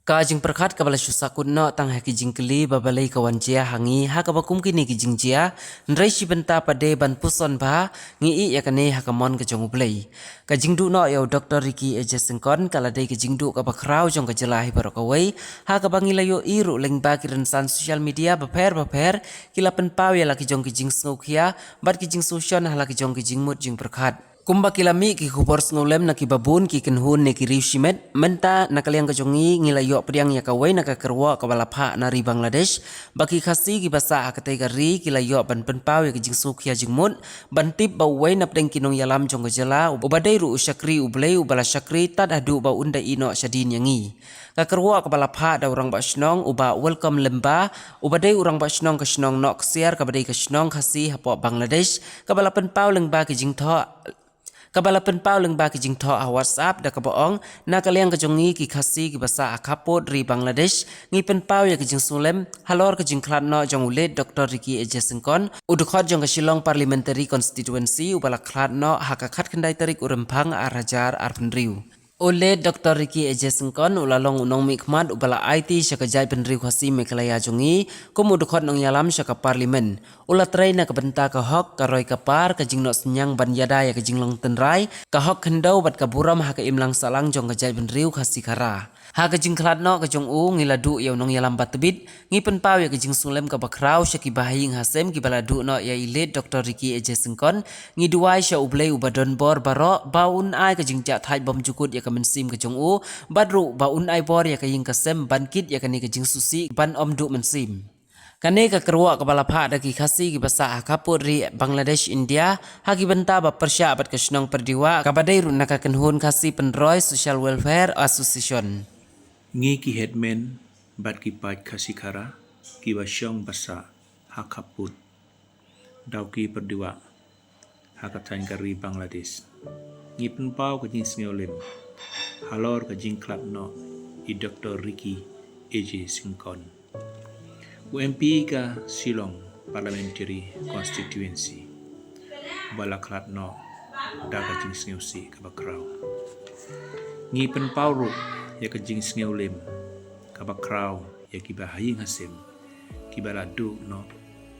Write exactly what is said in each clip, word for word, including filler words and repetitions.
Ka jingpyrkhat kaba la shu sahkut noh tang ha ki jingkylli ba balei ka wan jia ha ngi, ha kaba kum kine ki jingjia, hynrei shi bynta pat de ban puson bha, ngi ïeh ïa kane ha ka mon ka jong U Blei. Ka jingduh noh ïa u Doktor Ricky A J Syngkon ka la dei ka jingduh kaba khraw jong ka jylla hi baroh kawei, ha kaba ngi la ïohi ruh lyngba ki rynsan social media bapher bapher, ki la pynpaw ïa la ki jong ki jingsngewkhia, bad ki jingsngewshon ha la ki jong ki jingmut jingpyrkhat. Kumba ki la mih ki khubor sngewlem na ki babun ki kynhun ne ki riewshimet, mynta na ka liang ka jong ngi ngi la ïoh pdiang ïa kawei na ka kyrwoh kaba la phah na ri Bangladesh, ba ki Khasi kiba sah ha katei ka ri ki la ïoh ban pynpaw ïa ki jingsngewkhia jingmut, ban tip ba uwei na pdeng ki nongïalam jong ka jylla, uba dei ruh u shakri U Blei uba la shakri tad haduh ba un da ïeh noh shadien ïa ngi. Ka kyrwoh kaba la phah da u Rangbah Shnong u Bah Welcome Lyngba, uba dei u Rangbah Shnong ka shnong Nohksiar kaba dei ka shnong Khasi hapoh Bangladesh, kaba la pynpaw lyngba ki jingthoh kaba la pynpaw lyngba ki jingthoh ha WhatsApp da kaba ong, na ka liang ka jong ngi ki Khasi kiba sah ha khappud ri Bangladesh, ngi pynpaw ïa ki jingsngewlem halor ka jingkhlad noh jong u late Doktor Ricky A J Syngkon, u dkhot jong ka Shillong Parliamentary Constituency uba la khlad noh ha ka khatkhyndai tarik u Rymphang ar hajar arphew hynriew. U late Doktor Ricky A J Syngkon u la long u nongmihkhmat uba la aiti sha ka jaitbynriew Khasi Meghalaya jong ngi kum u dkhot nongïalam sha ka Parliament. U la trei na ka bynta ka hok, ka roi ka par, ka jingnoh synñiang ban ïada ïa ka jinglong tynrai, ka hok khyndew bad ka burom ha ka imlang sahlang jong ka jaitbynriew Khasi Khara. Ha ka jingkhlad noh ka jong u ngi la duh ïa u nongïalam ba tbit, ngi pynpaw ïa ka jingsngewlem kaba khraw sha kiba ha ïing ha sem kiba la duh noh ïa i late Doktor Ricky A J Syngkon, ngi duwai sha U Blei uba don bor baroh ba un ai ka jingjahthait bymjukut ïa ka mynsiem ka jong u, bad ruh ba un ai bor ïa ka ïing ka sem ban kit ïa kane ka jingsngewsih ban ym duh mynsiem. Kane ka kyrwoh kaba la phah da ki Khasi kiba sah ha khappud ri Bangladesh India, ha ki bynta ba pyrshah bad ka shnong Pyrdiwah, kaba dei ruh na ka kynhun Khasi Pynroi Social Welfare Association. Ngi ki herdsmen bad ki paid Khasi Khara kiba shong ba sah ha khappud Dawki Pyrdiwah ha ka thaiñ ka ri Bangladesh, ngi pynpaw ka jingsngewlem halor ka jingkhlad noh i Doktor Ricky A J Syngkon, u M P ka Shillong Parliamentary Constituency, ba la khlad noh da ka jingsngewsih kaba khraw. Ngi pynpaw ruh ïa ka jingsngewlem kaba khraw ïa kiba ha ïing ha sem kiba la duh noh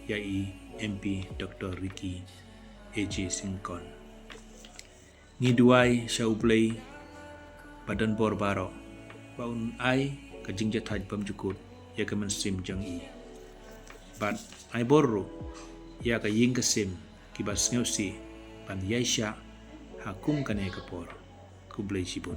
ïa i M P Doktor Ricky A J Syngkon. Ngi duwai sha U Blei ba don bor baroh ba un ai ka jingjahthait bymjukut ïa ka mynsiem jong i, bad ai bor ruh ïa ka ïing ka sem kiba sngewsih ban ïaishah ha kum kane ka por. Khublei shibun.